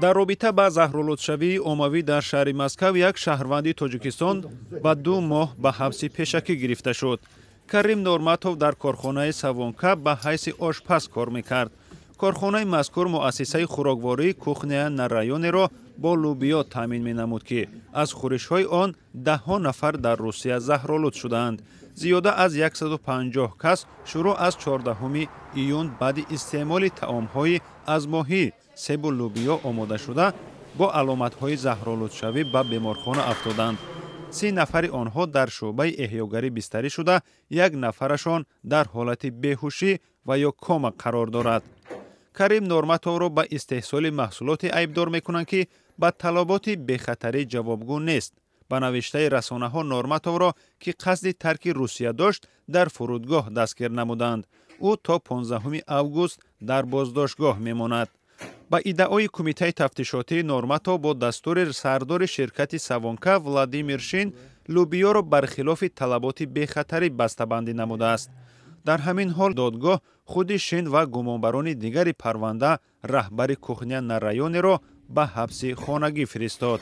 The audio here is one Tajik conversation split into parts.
Дар робита ба заҳролудшавии оммавӣ дар шаҳри Москав як шаҳрванди Тоҷикистон ба 2 моҳ ба ҳабси пешакӣ гирифта шуд. Карим Норматов дар корхонаи «Савонка» ба ҳайси ошпаз кор мекард. Корхонаи мазкур муассисаи хӯроквории «Кухня на районе» ро бо лӯбиё таъмин менамуд, ки аз хӯришҳои он даҳҳо нафар дар Русия заҳролуд шудаанд. Зиёда аз 150 кас шурӯъ аз 14 июн баъди истеъмоли таомҳои аз моҳӣ, себу лӯбиё омодашуда бо аломатҳои заҳролудшавӣ ба беморхона афтоданд. 30 нафари онҳо дар шӯъбаи эҳёгарӣ бистарӣ шуда, як нафарашон дар ҳолати беҳушӣ ва ё кома қарор дорад. Карим Норматовро ба истеҳсоли маҳсулоте айбдор мекунанд, ки ба талаботи бехатарӣ ҷавобгӯ нест. Ба навиштаи расонаҳо, Норматовро, ки қасди тарки Русия дошт, дар фурудгоҳ дастгир намуданд. Ӯ то 15 август дар боздоштгоҳ мемонад. Ба иддаои кумитаи тафтишотӣ, Норматов бо дастури сардори ширкати «Савонка» Владимир Шин лӯбиёро бархилофи талаботи бехатарӣ бастабандӣ намудааст. Дар ҳамин ҳол, додгоҳ худи Шин ва гумонбарони дигари парванда, раҳбари «Кухня на районе» ро ба ҳабси хонагӣ фиристод.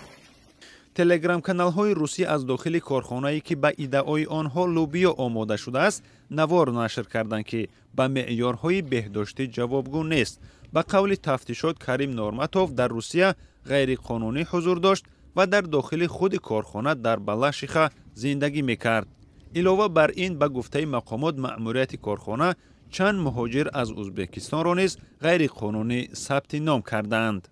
Телеграм-каналҳои русӣ аз дохили корхонае, ки ба иддаои онҳо лӯбиё омода шудааст, навор нашр карданд, ки ба меъёрҳои беҳдоштӣ ҷавобгӯ нест. Ба қавли тафтишот, Карим Норматов дар Русия ғайриқонунӣ ҳузур дошт ва дар дохили худи корхона дар Балашиха зиндагӣ мекард. Илова бар ин, ба гуфтаи мақомот, маъмурияти корхона чанд муҳоҷир аз Ӯзбекистонро низ ғайриқонунӣ сабти ном кардаанд.